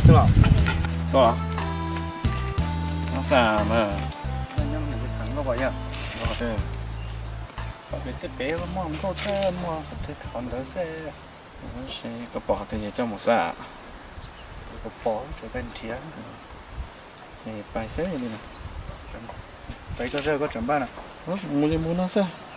Tuaj, tuaj. No xwb na. Pem tej pem muaj nkauj xwb, muaj qhov twg tham qhov ntawd xwb. Koj pom qhov twg ces coj mus xwb. Koj pom ces pais nrhiav. Ces pais xwb li. Pais koj zaj koj tseem npaj na. Mus li mus no xwb.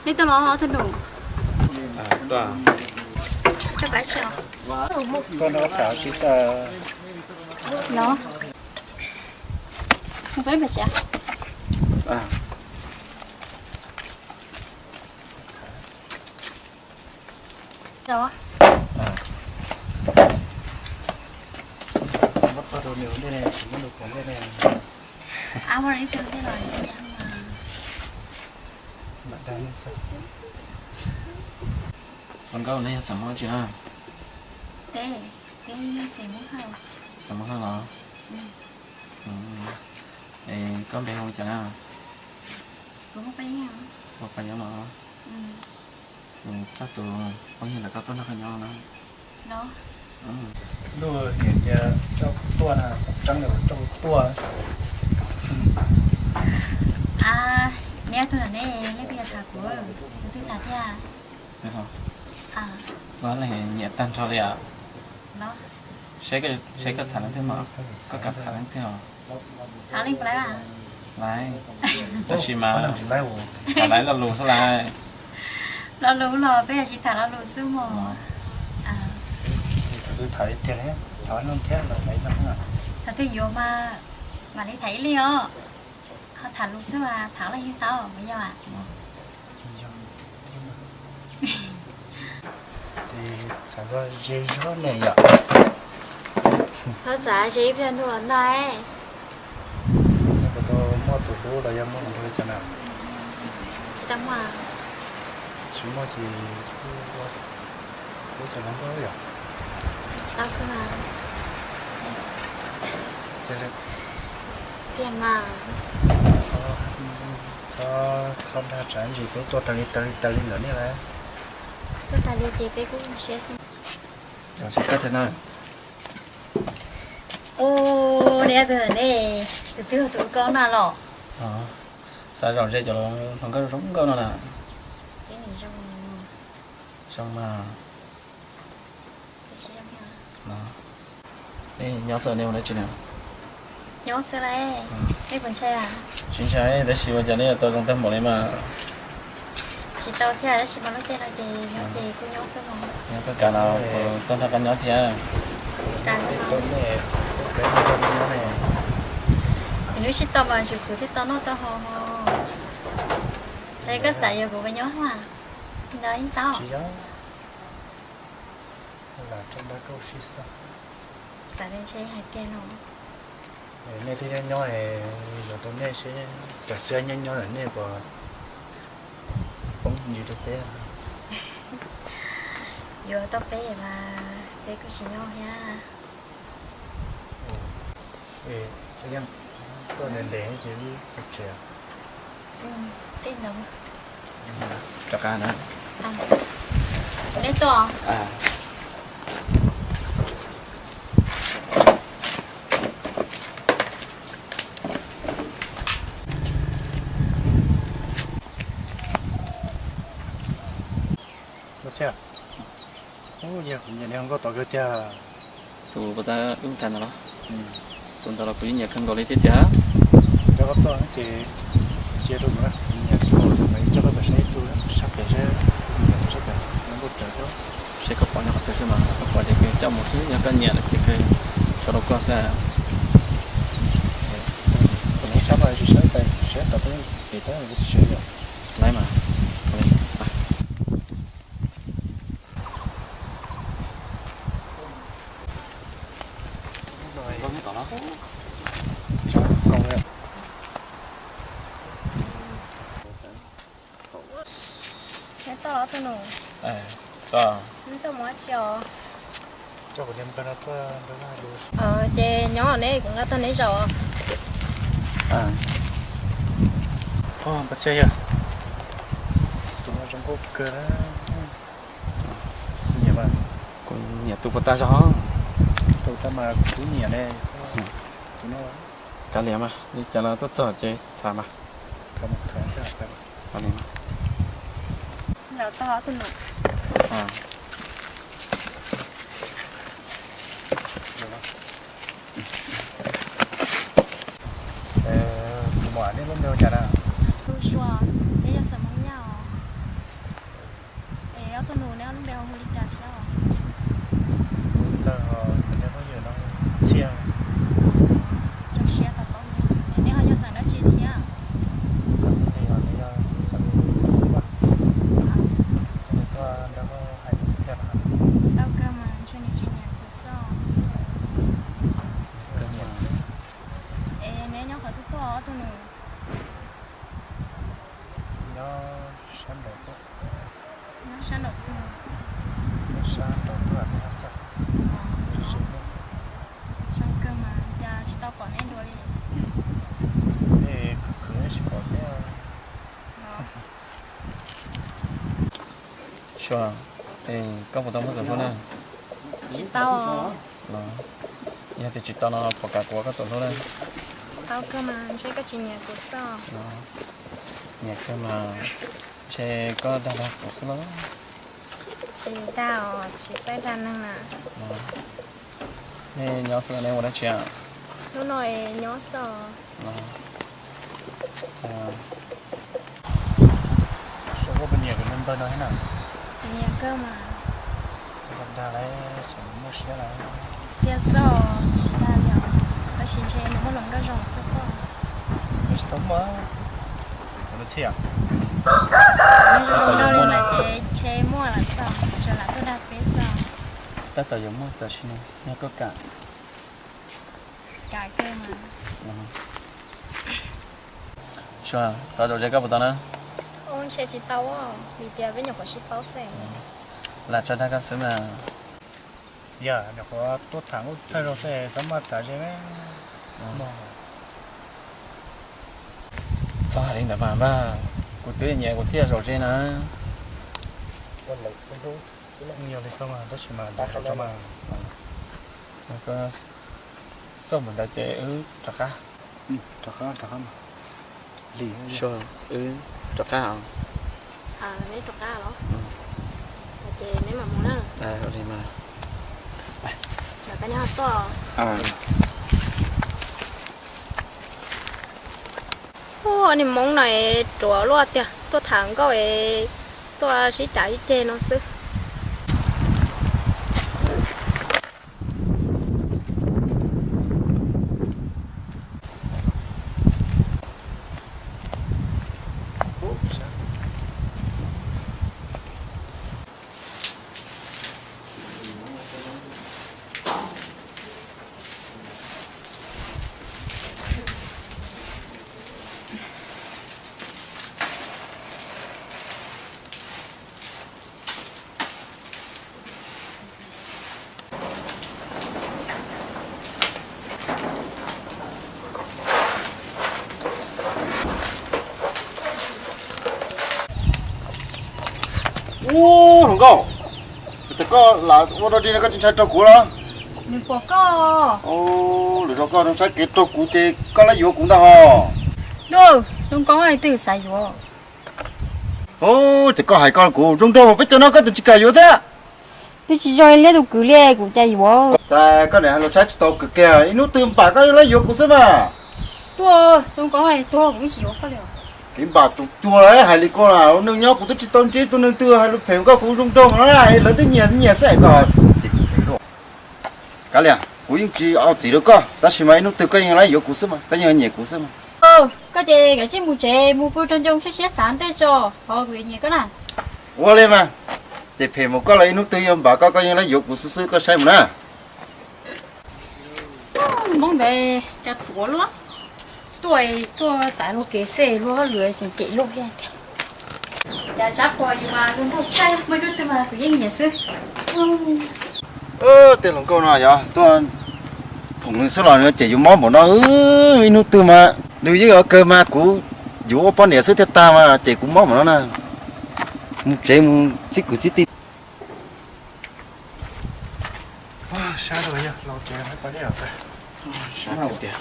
Neb tuaj los ob tug nus? Koj pab tsis os? Koj nrog tham tsis tau. Los, mus peb pem tsev. Hluas nkauj, neb yog xeem Hmoob tsi na? Xeem Hmoob Hawj. Xeem Hmoob Hawj los? Es koj npe hu li cas na? Hu Paj Yeeb los? Koj tus phooj ywg ntawd koj tuaj nrog koj nyob na? Ntuj niam tias coj tuaj na, tseeb li coj tuaj. Neb ob tug no ne, leej twg tham kuv, kuv twb tham thiab. Koj leej nyiam tag nrho li os. Seb koj tham leej twg mas, koj kam tham leej twg os? Tham leej puas laiv? Laiv, tab sis mas tham laiv lo lus xwb laiv. Lo lus los peb yog tsis tham lo lus xwb mos. Thaum twg tham tiag, thaum no thiab los laiv no. Thaum twg yuav mas mam li tham ib leeg os. Ho tham lus xwb mas tham leej twg tau mas yog. Txav ze zog ne yom. Txhob txav ze ib pliag ntuj los nag. Puas tau muaj tus hlub los yog muaj tus hlub cov na? Tsis tau muaj. Tsis muaj ces hlub cov hluas nkauj yom. Tau kawg. Tiag mas. Txhob, txhob dag tsam ntsis peb tuaj tag li tag li tag li lawm ne lawm. Tuaj tag li ces peb kuj siab xwb. Ua, neb tus ne, tus twg tus koj na los? Xav zaum ze cov hluas nkauj zoo nkauj no na. Zoo mas. Nyob xwb, nej ua dab tsi na? Nyob xwb lauj. Nej puas ntshai? Tsis ntshai, tab sis ua cas nej yuav tau zoo tag npaum li mas? Tsis tau thiab, tab sis mas lub caij no ces nyob ces kuj nyob xwb mos. Nyob koj kam los kuv tuaj nrog koj nyob thiab. Kam los. Lub sij tau mas tsum kuv thiaj tau noj tau haus ho. Tab sis koj xav yuav kuv mus nyob mas, ntawd yeej tau. Xav tias ntshe hais tias no. Nej twb nyob nyob, yuav tau nej seb cov xwb nyob nyob ntawm nej puas poob ntsis rau peb. Yuav tau peb mas peb kuj tsis nyob thiab. Tuaj ntev ntev ces wb pais tsev. Rov qab na. Neb tuaj. Yog kuv nyiam niag hluas nkauj tod kawg tiag. Tus puas tab wb tham ntawd los? Tus ntawd los kuv yeej nyiam kawg nkaus li thiab tiag. Coj koj tuaj ces cia rau kuv na, kuv nyiam tus coj koj pem saib ib tug sab pem seb, kuv nyiam tus sab pem no nkuj rawv xwb. Seb koj pom nyob qhov twg xwb mas, koj pom ces koj coj mus xwb, yog koj nyiam lawm ces koj tso rau koj xwb. Tab mas tsis sawv, siab tau peb pem tab tsis sawv yom. Laiv mas. Neb tuaj los tus nus? Neb tuaj mus dab tsi os? Ces nyob neb kuv nqa tuaj neb zaum. Npawg Txhiaj yog, tus no zoo nkauj kawg. Nyiam mas. Kuv nyiam tus puas tag zog. Tus tag mas kuv nyiam ne. Tus no. Kav liam mas, li cas los tuaj txog ces tham mas. Kuv muam, nej lub npe hu cas na? Hu Sua, peb yog xeem Hmoob Yaj os. Es ob tug nus, neb ob lub npe hu li cas thiab os? Kuv Ntxawg, ho neb phooj ywg no Txhiaj. Zoo siab tau paub, es neb ho yog xeem dab tsi thiab? Kuv yog xeem Vaj. Nws tuaj nrog hais tias tau kawg mas ntshe nws tsis nyiam kuv xwb. Es neb nyob qhov twg tuaj ob tug nus? Nyob sab nraud xwb. Nyob sab nraud twg? Nyob sab nraud tuaj xwb. Zoo kawg mas cas tsis tau pom neb dua li. Khwv khwv tsis pom neb. Sua, koj puas tau muaj tus hlub na? Tsis tau. Yog tias tsis tau no puas kam kuv ua koj tus hlub na? Tau kawg mas ntshe koj tsis nyiam kuv xwb. Nyiam kawg mas ntshe koj dag dag kuv xwb los? Tsis dag os, tsis txawj dag neeg na. Nej nyob xwb nej ua dab tsi? Hnub no es nyob xwb os. Sua, koj puas nyiam kuv tus npawg no thiab na? Nyiam kawg mas. Dag dag lawm, tseem muaj siab lawm. Tiag xwb os, tsis dag li os, tab sis ntshe nws muaj hluas nkauj zoo xwb pob. Nws tsis tau muaj. Kuv tus Txhiaj, nws zoo zoo li mas ces ntshe muaj lawm xwb, tsuas lam tuaj dag peb xwb. Tab tom yuav muaj tab sis nws yog koj kam. Kam kawg mas. Sua, tau zaum ze koj puas tau na? Ntshe tsis tau, vim tias peb nyuam qhuav sib paub xwb. Lam tso dag koj xwb mas. Yog nyuam qhuav tuaj tham ub thawj zaug xwb, txhob maj txav ze. Txhob hais li ntawd mas npawg, kuv twb nyiam kuv thiaj zaum ze na. Yog li xwb mas, tab sis mas, xauj mus ntawd ces wb rov qab. Rov qab, rov qab. Wb rov qab os. Neb rov qab los? Ces neb mam mus na. Ua li mas. Peb neb ho tuaj. Ua niag Hmoob no es ruam luaj tiag, tuaj tham nkauj es tuaj sib cav ib ceg no xwb. Ub, hluas nkauj, cas koj lam ua dog dig no koj tsis ntshai raug kuv los? Nws pom koj. Lwm zaus koj saib kev raug kuv ces koj lawv yuav kuv ntag hos. Ntuj, zoo nkauj twg xav yuav. Ces koj hais koj kuv zoo nraug peb cov no koj tseem tsis kam yuav thiab. Twb tsis zoo li tus kwv li kuv cas yuav. Cas koj niam hais lus saib tsis tau kwv kiag, ib hnub twg npam koj yuav lawv yuav kuv xwb mas. Tuaj, zoo nkauj tuaj kuv tsis yuav koj li. Kev npam tus cuag hais li koj na, neeg nyob kuv twb tsis tau ntsib tus neeg twg hais lus phem koj kuv zoo nraug no na, lawv twb nyiam nyiam xwb koj. Kav liam, kuv yeej tsis au txim rau koj, tab sis mas ib hnub twg koj yeej lawv yuav kuv xwb mas, koj yeej nyiam kuv xwb mas. Koj ces kav tsij mus tsev mus pw rau ncoo siab siab xav ntej tso, ho kuv yuav nyiam koj na. Ua li mas, ces phem mus koj los ib hnub twg yuav npam koj, koj yeej yuav kuv xwb xwb, koj saib mus na. Hmoob ntawd cas ruam luaj, tuaj tuaj tav luag kev xwb luag lwm tseem cem luag thiab. Cas tsab qhuas yus mas luag nraug tshaj, muaj ib hnub twg mas kuv yeej nyiam xwb. Tej hluas nkauj no yog tuaj phoom nws xwb los nws cem yus mob npaum no, ib hnub twg mas nws yeej yuav kawg mas kuv yuav ua poj niam xwb thiaj tag mas cem kuv mob npaum no na. Mus tsev mus txib kwv txib tij. Sab rau yog los tsev hais pab dej os. Sab tiag tiag.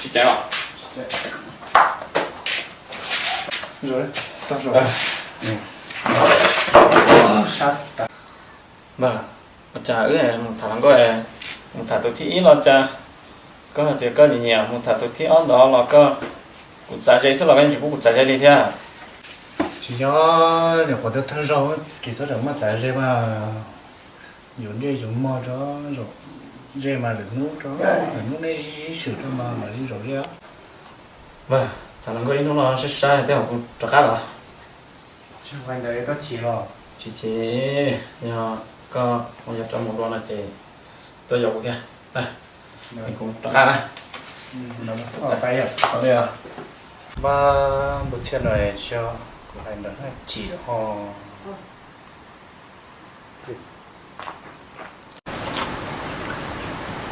Tsis caiv os. Sab tas. Ua cas wb mus tham hluas nkauj, mus tham tus thib ib los cas koj hais tias koj nyiam nyiam, mus tham tus thib ob ntawd los koj, kuv txav ze xwb los koj yeej tsis pub kuv txav ze li thiab. Tsis yog, nyuam qhuav tuaj thawj zaug tsis txhob tseem muaj txav ze mas, yus ntsej yus muag rau zaum ze mas lwm hnub rau lwm hnub nej sib swm rau mas mam li zaum ze. Tham hluas nkauj ib hnub no sab sab tej zaum kuv rov qab los. Tsis chim, yog koj mus yog rau mus dua no ces tuaj zaum kuv thiab. Kuv rov qab na. Npaj npua txhiaj no tsis yog kuv hais ntawd chim lawm ho.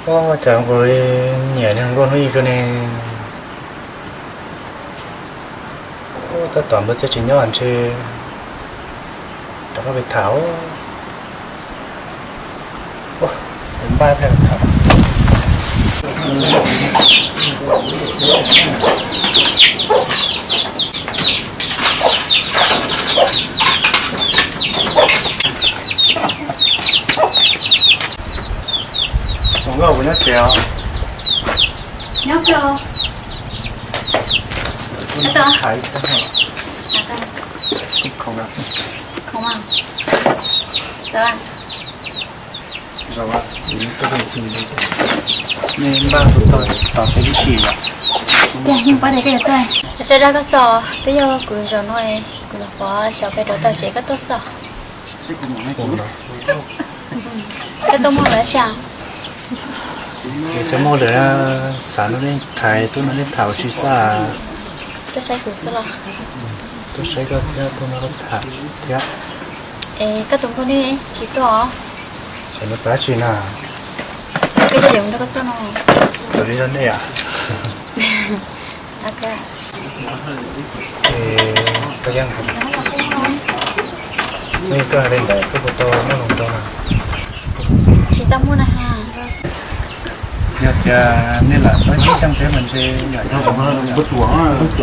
Ua cas kuv nyiam niag npua hnub ib kawg ne. Tab tom npawg thiaj tsis nyob ntshe rov qab pem tham. Npaj pem tham. Hluas nkauj, kuv nyob tsev os. Nyob kawg. Tham ib teg. Khoom mas. Zaum, nej npaj tus tog tos peb ib sim yom. Tiag, yeej paub tias koj yuav tuaj. Sawv daws, koj xauj, twb yog kuv zaum no, kuv los pov xyov peb rov tau tsev koj tuaj xauj. Koj tuaj muaj lawm xyov. Kuv tuaj muaj lawm, xav nrog nej tham, tuaj nrog nej tham ua si xwb. Tuaj saib kuv xwb los? Tuaj saib koj thiab tuaj nrog koj tham thiab. Es koj tus nkauj ne tsis tuaj os? Xyov nws pab tsi na. Koj tsis nrog koj tuaj no. Tus li nrog nej a. Es koj yeej, nej koj hais li ntawd koj puas tau muaj hluas nkauj na? Tsis tau muaj na ha. Yog tias nej lam txhob sib xyeej thiab mas ntshe yog. Tsis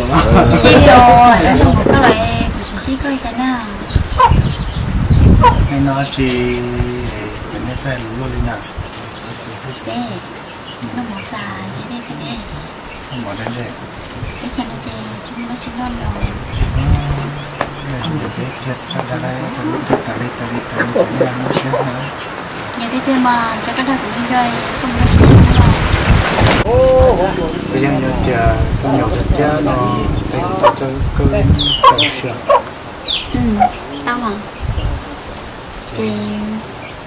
xyeej li os, tsis xyeej koj los kuv tsis xyeej koj li cas na. Nej noj tsi, ces nej txhob hais lus luaj li na. Noj mov xwb, ntshe nej xwb ne. Noj mov ntshe. Teb chaws no ces tsis muaj dab tsi noj li os. Yog tiag tiag mas tso koj dag kuv nco, koj mus noj tsis noj li os. Koj yeej yog tias koj nyaum tiag tiag no, tej kuv tau coj koj mus ua si. Tau mas. Ces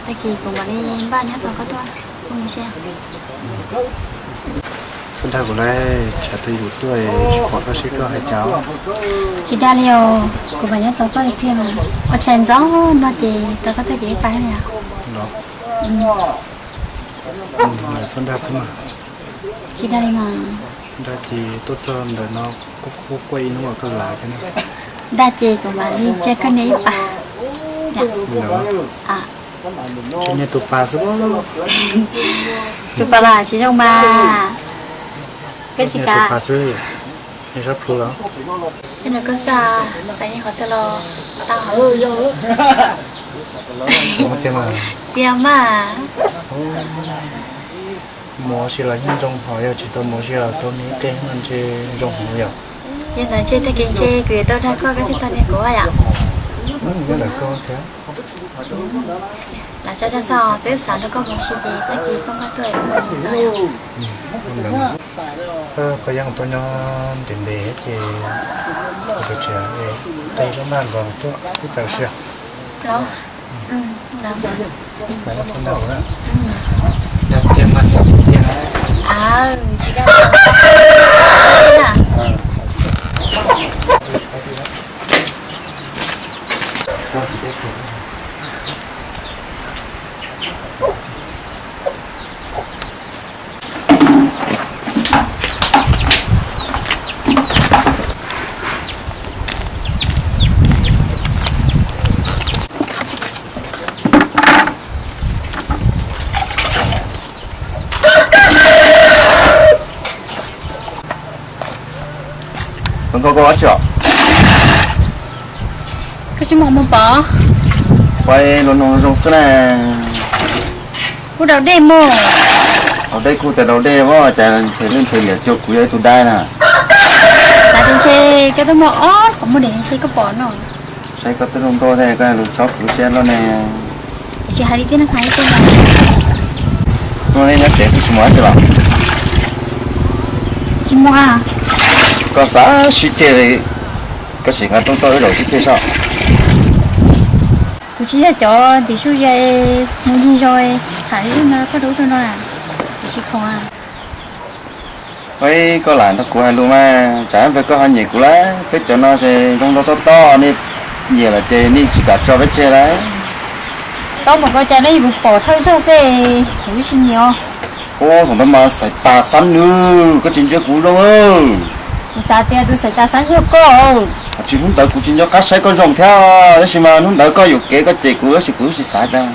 tag kis kuv mam li npaj nyob tos koj tuaj, koj mus ua si. Txhob dag kuv lauj, tsam twg kuv tuaj tsis pom koj seb koj hais cas. Tsis dag li os, kuv mam nyob tos koj tiag tiag mas. Ua tshais ntxov no ces tos koj tuaj ces ib pas li os. Txhob dag xwb mas. Tsis dag li mas. Dag ces tuaj txog ntawm no kuj quaj ib hnub koj lav thiab na. Dag ces kuv mam li cia koj niam ib pas. Tsis nias tus pas xwb. Tus pas los tsis zoo mas. Koj tsis nias tus pas xwb, nias sab plhu los. Koj xav, xav yeej qhov twg los tau. Tiag mas. Mus ua si los yeej zoo, ho yog tsis tau mus ua si los tau me qe no ntshe zoo heev yom. Yog ntawd ntshe tag kis ntshe kuv yuav tau dag koj, koj thiaj tau nias kuv yom. Nyob ntawm koj thiab. Lam tso rau txog twb xav nrog koj mus si ces tag kis koj npaj tuaj es koj mus nrog. Koj yeej tuaj nyob ntev ntev ces kuv tseem qi lub naj nkaus tuaj ib tawm siab. Koj, koj, koj ua tsi os? Koj tsis muaj mus pom? Pais los noog zoo xwb na. Kuv daus dej mus. Daus dej kuj tias daus dej os, cas ntshe leej twg liam cuag kuv yog ib tug dab na. Xav tias ntshe koj twb muaj ob qhov muag ntshe koj pom no. Saib koj twb zoo nkauj thiab koj hais lus txhob kuv siab luaj ne. Tsis hais li thiab, hais li thiab. Hnub no nyob tsev twb tsis mus dab tsi los? Tsis mus a. Koj xav sib ceg li, koj sim nqa rooj tuaj wb zaum sib ceg saib. Kuv tsis yog cov ntim su zia mus yig zos tham li no koj rau ub rau no na, kuv tsis khoom a. Ua, koj lam nrog kuv hais lus mas, tsam ib pliag koj ho nyiam kuv lawm. Peb cov no ces zoo nraug tob tob, nej nyiam lawm ces nej tsis kam tso peb tseg lawm. Tau mus ko cas ne, kuv pom thawj zaug xwb, kuv twb tsis nyiam. Ua, thaum ntawd mas xaiv tas xab nws, koj tsis ntsia kuv zoo. Kuv xav tias tus xaiv tas xab yog koj. Tsis, hnub ntawd kuv tsis nco qab saib koj zoo thiab, tab sis mas hnub ntawd koj yuam kev koj cem kuv tab sis kuv twb tsis xav cas.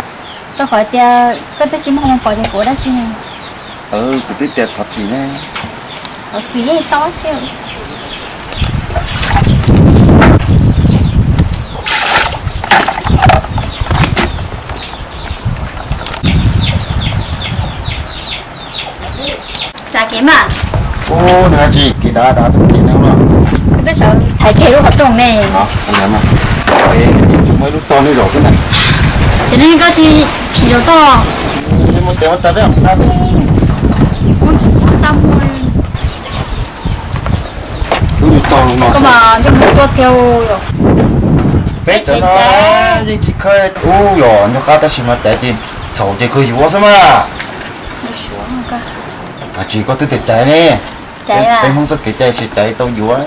Rau qhov tias koj twb tsis muaj hmoo pom ces kuv ua dab tsi ne? Kuv twb tias thov txim ne. Thov txim yeej tau thiab. Txav kev mas. Ub, nws tsis kev dav dav tus kev no los. Koj twb sawv thaiv kiag lub qhov rooj ne. Muaj ib lub tog nej zaum xwb na. Ces nej koj tsis phim zaum txog. Muaj tes muaj taw peb mus dab. Muaj txaj muag. Wb tog no mas nco mus tuaj tiag. Peb cov no yeej tsis khawb ub yog nco qab tab sis mas caiv ces txhaum ces kawg yuav xwb mas. Tsis koj twb tias caiv ne. Peb Hmoob txoj kev cai tsis caiv tau yuav.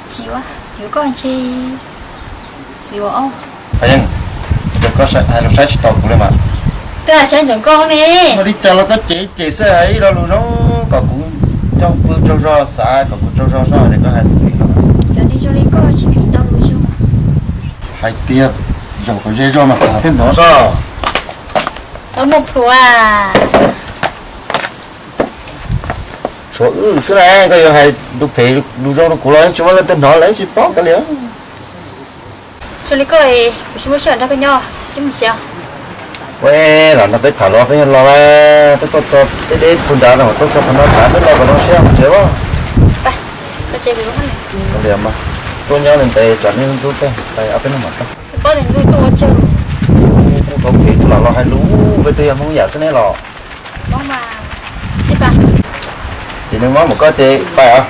Tsis yuav, yuav koj ntshe tsis yuav. Yeej, cas koj hais lus saib tsis taus kuv li mas. Twb hais saib ntsoov koj ne. Ua li cas los koj cem cem xwb, ib lo lus zoo kom kuv coj pw tsaug zog xav kom kuv tsaug zog soj es koj hais tus li no. Cov neeg zoo li koj tsis phim tau lus zoo. Hais tias zaum kom ze zog mas tham thiaj hnov soj. Tau muaj plhuav. Tshuav wb xwb na, koj yuav hais lus phem lus zoo rau kuv los tsis muaj leej twg hnov lawm tsis paub koj li. Zoo li koj, kuv tsis muaj sij hawm nrog koj nyob, tsis mus tsev. Ua, los no peb tham los peb los, peb tuaj txog deb deb puag nrad no tuaj txog qhov no tham peb los kom zoo siab mus tsev as. Tuaj nyob li ntev tsam nej ntxub peb, ob peb hnub mam tuaj. Kuv dhau kev kuv lam los hais lus, peb twb yog Hmoob yam xwb ne los. Ces nws mob mus koj ces pais os.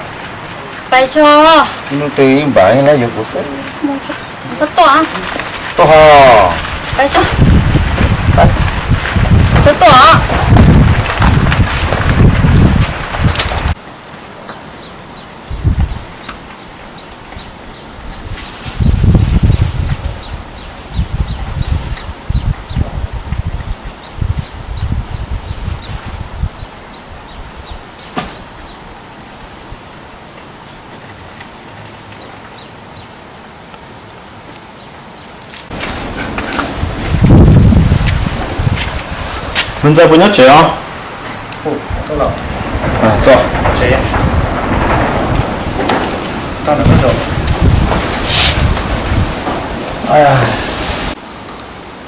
Pais tso. Ib hnub twg ib npam yeej lab yuav kuv xwb. Txhob tuaj. Tuaj ho. Pais tso. Txhob tuaj. Me ntxawg puas nyob tsev os? Tuaj.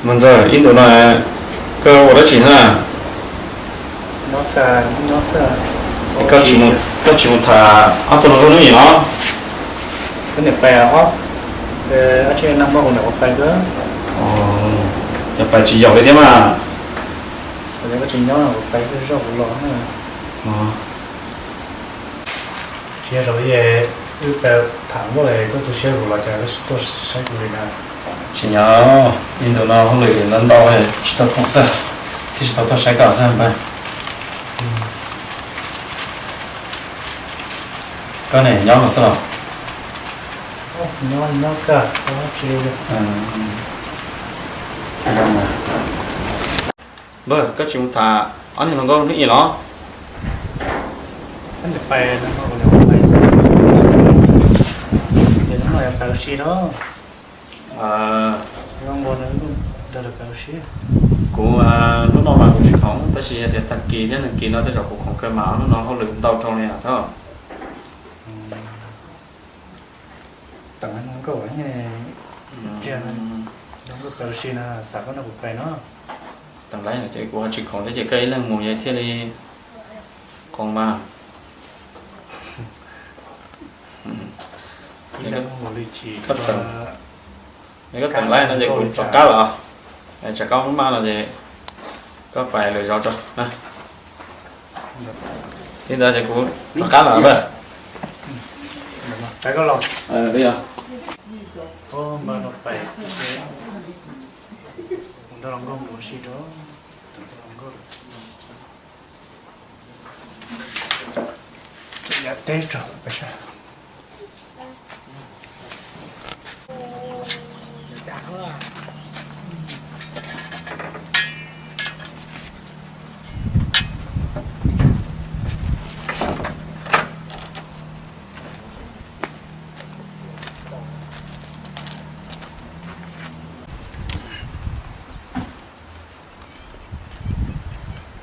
Me ntxawg, ib ntus no koj ua dab tsi thiab? Koj tsis mus tham ob tug hluas nkauj hnub nyoog los? Ab tsi neeg muab kuv niam kuv pais kawg. Cov pais tsis yaum li thiab mas. Xav tias koj tsis nyob kuv pais kawg zoj kuv los na. Tsis yog, wb pais tham nkauj es koj tu siab kuv los cas koj tsis tuaj saib kuv li na. Tsis yog, ib ntu no hauj lwm ntau ntau tsis tau khoom xwb, thiaj tsis tau tuaj saib koj xwb npawg. Koj niam nyob los xwb los? Nyob nyob xwb, tsis li. Npawg, koj tsis mus tham ob niag hluas nkauj hnub ib los? Ces hnub no yuav pais ua si rau. Kuv hnub no mas kuv tsis khoom, tab sis yog tias tag kis thiab nag kis no tej zaum kuv khoom kawg mas, hnub no hauj lwm ntau dhau li os. Teem hluas nkauj, pliag hluas nkauj pais ua si no xav koj nrog kuv pais no. Teem lawv ces kuv ho tsis khoom thiab ces koj ib leeg mus thiaj li khoom mas. Ib leeg mus li tsis, koj teem lawv no ces kuv rov qab los, tsam koj maj maj no ces koj pais lwm zaus tso na. Li ntawd ces kuv rov qab los npawg. Npawg no pais, kuv nrog hluas nkauj mus ua si rau. Yav teb tso pais sab.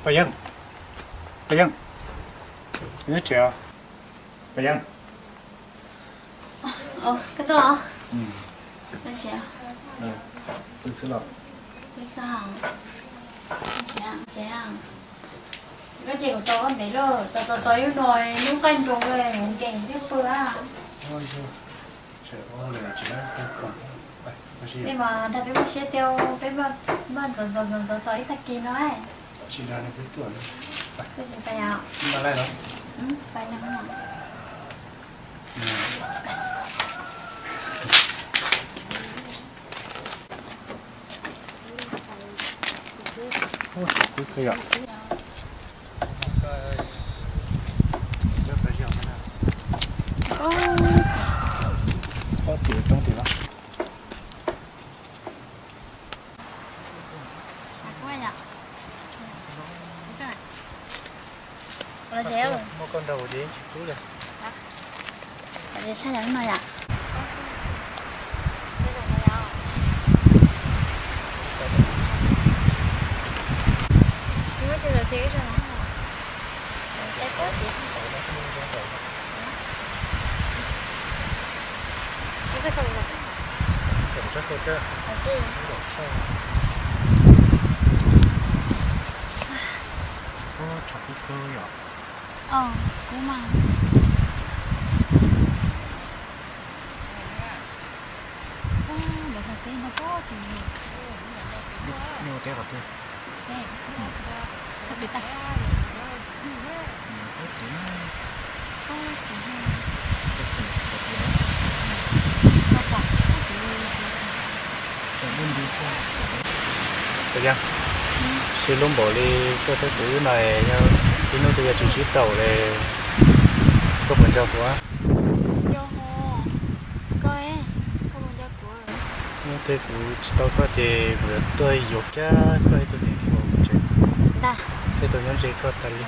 Paj Yeeb, Paj Yeeb, nyob tsev os? Paj Yeeb. Koj tuaj los? Koj xwb los? Koj ces kuv tos koj ntev lawm, tos tos tos ib no lub nqaij nroos mus nkees thiab pw. Tej mas dag peb muaj siab tiag, peb npaj ntxov ntxov ntxov tos ib tag kis no. Pob tim roob tim los. Muaj koj nrog kuv ces yeej tsis kub li. Sab yam no yom. Ub, tshav kub kawg yom. Ub, lawv qhov teb no pob tim. Nyuj teb qhov twg? Pob tim tag. Pob tim. Sib hlub npaum li koj thiab kuv no, yog ib hnub twg yog tsis sib tau li, koj puas nco kuv? Hnub twg kuv tsis tau koj ces kuv yuav tuaj yuav kiag koj ib tug niam hluas mus tsev, thiab tus nyob ze koj tas li.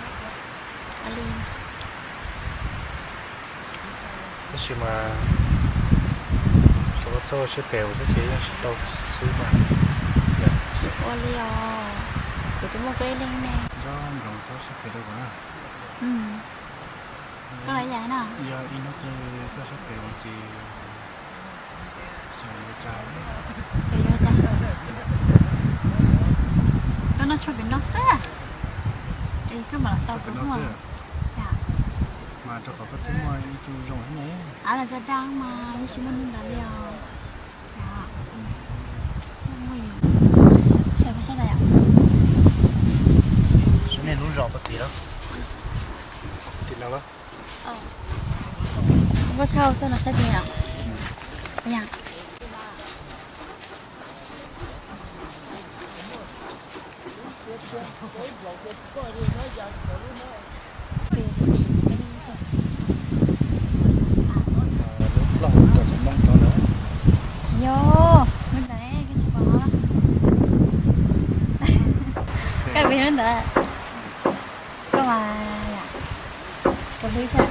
Tab sis mas txhob ua siab phem, ua siab phem yeej tsis tau xwb mas. Tsis ua li os, kuv tsuas muaj koj ib leeg ne. Nco ntsoov txhob siab phem rau kuv na. Koj los ib yam no. Yog ib hnub twg koj siab phem ces xyov yuav cas. Xyov yuav cas? Koj noj tshuaj pem no xwb, es koj mam los tau kuv xwb. Mas rau qhov koj twb muaj ib tug zoo thiab ne. Av los tso dag mas yeej tsis muaj neeg ntawd li os. Tim no los. Koj tshaj tuaj no saib tiag. Tsis yog, koj tsis pom. Koj pem lub ntawd. Koj mas, koj hlub thiab.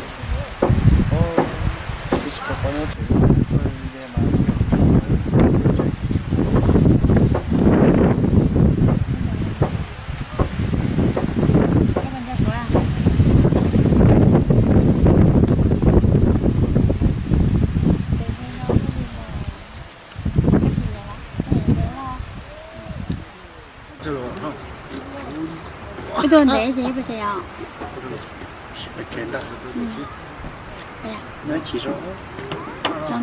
Koj tuaj ntev ces pes tsawg os? Tsaus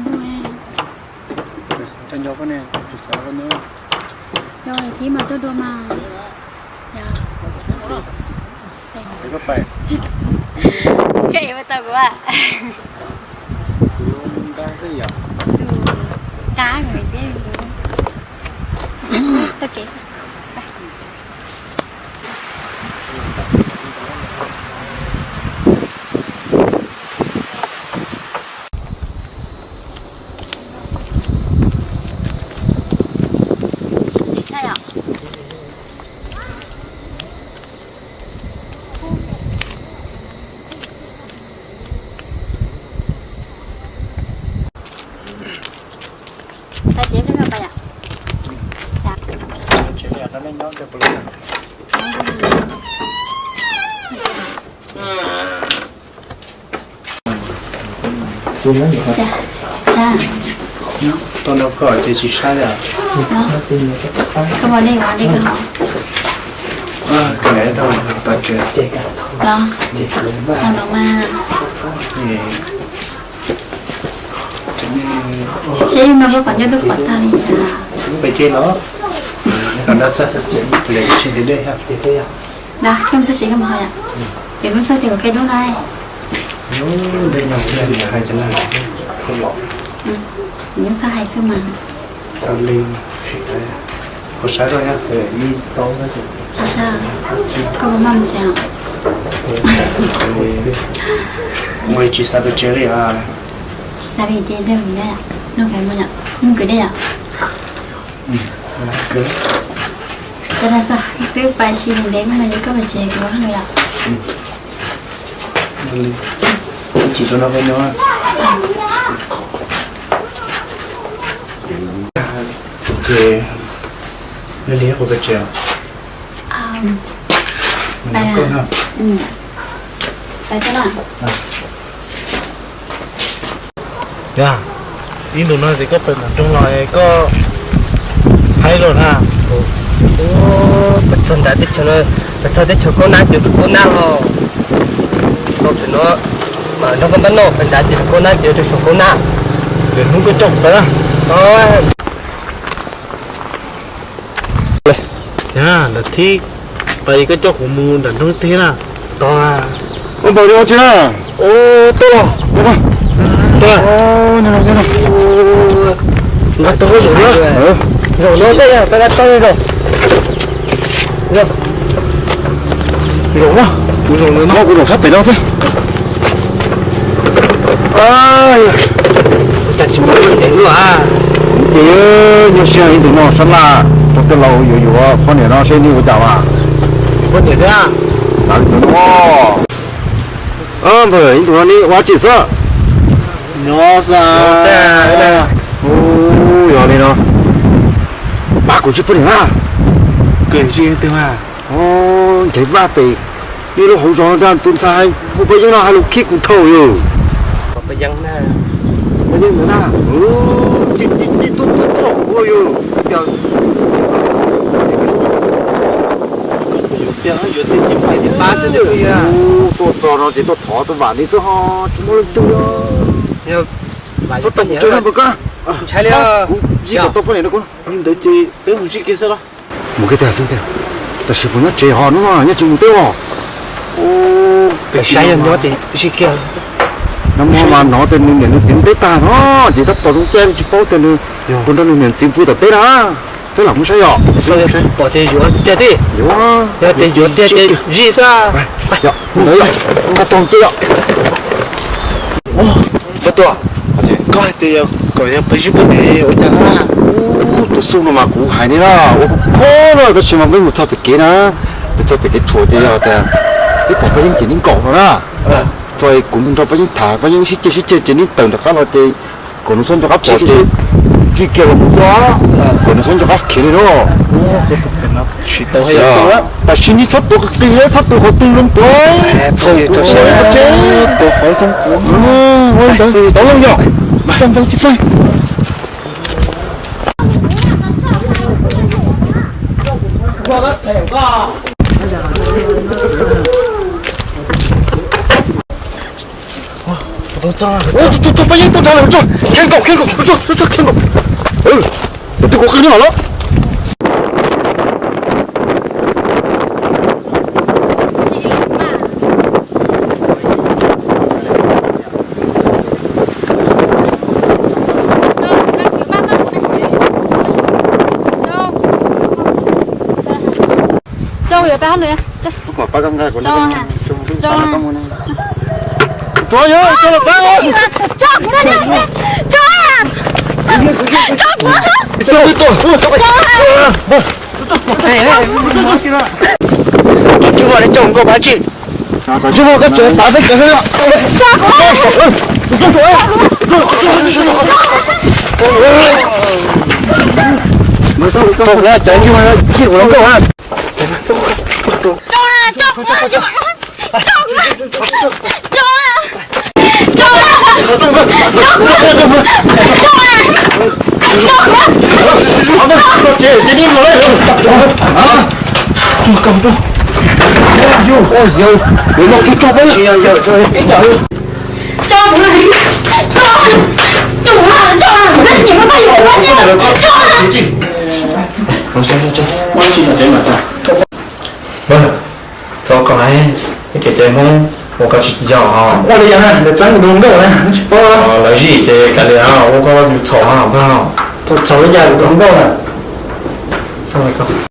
ntuj. Cov tib mas tuaj dua mas. Koj ev ua tau kuv a. Tus qab nkawd thiab. Tau kev. Tau nrog koj ces tsis saib li. Koj ua dej ua dej koj haus. Koj ua dej ua dej koj haus. Seb yus no koj kom nco twb pom tag li sas. Lub pem ke los, kom nrog txog txog lawv tsis ntev dej. Nrog koj txog siv koj mus haus yom. Ces lub txog tias ua ke dub no. Nws txhob hais xwb mas. Tsis saib, koj puas maj mus tsev os? Ua tsis xav pes tsawg li. Tsis xav li ces dej mus nyob, noj kuv mus yom, noj kuv dej yom. Tsis dag xwb, twb pais si ntev ntev mas yog koj pes tsawg kuv ua hauj lwm yom. Tsis tau noj peb nyob. Ces li li kuv pes tsawg? Yog ib ntus no ces koj pem nram nroog los koj haib los na. Peb txog nram teb chaws, peb txog teb chaws Kaub Nab ces rau Kaub Nab los. Koj pem no mam nrog koj npaj noj, peb nram ces rau Kaub Nab ces rau xyoo Kaub Nab. Ces hnub koj coj kuv pais na. Yog lawv thib pais koj coj kuv mus nram nroog tiag na. Tos, ua npaum li ua tsi na. Tuaj los, tuaj, nqa tau zaum na. Zaum no tej yog peb dab tau zaum. Zaum na, kuv zaum no, kuv zaum sab pem no xwb. Cas tsis muaj ntev luaj a. Ces nyuaj siab ib ntus no sab laj rau tej laus yuav yuav poj niam no seb nws ua cas mas. Poj niam thiab. Xav li ntawd no. Npawg, ib ntus no neb ua dab tsi xwb? Nyob xwb. Yog li no, pab kuv tsis poj niam na. Nqes vaj pem, neb lub hauv zos no tus ntxhais hu paj yeeb no hais lus khib kuv thaum yus. Paj yeeb na, paj yeeb ntawd na, tuaj tuaj tuaj ua yus. Tiag, yuav tiag ces pais xwb pab xwb tiag. Tuaj txog no ces tuaj thov tuaj vam neb xwb ho tsis muaj leej twg. Txhob tau mus tsev no npawg Kab. Ntshai li, kuv zij kom tau poj niam no kuv. Li ntawd ces peb mus zij kiag xwb los. Mus kiag tag xwb tiag. Tab sis puas nyob tsev ho hnub no nyob tsis mus teb os? Saib yog nyob ces zij kiag. Nag hmo mas hnov tias nws niam nws txiv mus teb tag no, ces tab tom zoo caij tsis paub tias nws puas nrog nws niam txiv pw tom teb na. Peb lam mus saib yom. Pom tias yuav tiag tib. Yuav, yog tias yuav tiag ces zij xwb. Mus ntawd yom, nqa tog ces yom. Cov tuaj, koj hais tias kom yog peb sib pab ne ua cas na? Ub, tus xub no mas kuv hais ne na, ua kho no tab sis mas peb mus txog pem kev na, peb txog pem kev tshuam ces yog tias peb pom Paj Yeeb ces neb nkaum no na. Tso kuv mus nrog Paj Yeeb tham, Paj Yeeb sib ceg sib ceg ces neb tawm nram qab los ces kom nws txhob nco qab pom ces zij kiag los mus txog, kom nws txhob nco qab khiav li no. Tam sim no txhob tuav qis qis, txhob tuav qhov twg zoo tuav. Txhob tuav qhov twg, tau loo yom. Txog npee tsis pleg. Tso, tso, Paj Yeeb tuaj nrad lawm, tso, khiav nkaum, khiav nkaum, tso, tso, khiav nkaum. Tus twg kuv qw no los. Coj yuav pab hauj lwm. Coj, coj los pab. Coj, coj, coj, coj. Coj, coj, coj nkauj pab tsi. Coj, coj, coj, cov tsev tav peb cov xwb. Coj, coj, coj, coj. Txog koj hais ib kev cai Hmoob ua koj tsis yog. Ua li yog na, lawv txeeb kuv tus hluas nkauj na, tsis paub. Lawv zij ces kav liam, ua koj yus txhaum, txhaum li cas kuv tus hluas nkauj na.